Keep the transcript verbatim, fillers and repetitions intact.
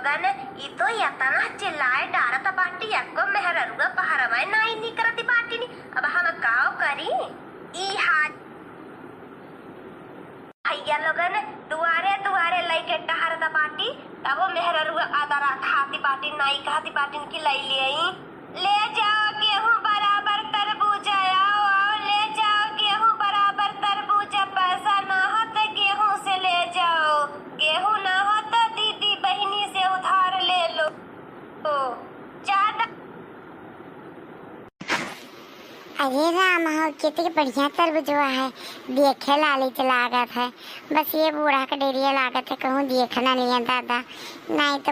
कन ई तो यतना चिल्लाए डारत बाटी, एको मेहररुआ पहरवा नाई निकरत बाटी नी। अब हम काव करी? ई हाथ भैया लोगन दुआरे दुआरे लइके टहरत बाटी, तबो मेहररुआ आदरा खाती बाटी, नाई कहती बाटिन कि लई ले आई। ले जाओ गेहूं बराबर तरबूजा, आओ, आओ, ले जाओ गेहूं बराबर तरबूजा, पैसा ना हो त गेहूं से ले जाओ, गेहूं ना हो त दीदी बहिनी से उधार ले लो। ज्यादा अरे राम हो, कितनी बढ़िया तरबूजवा है, देखे लालिच लागत है। बस ये बूढ़ा का डेरिया लागत है, कहूँ देख ना लिया दादा, नाई तो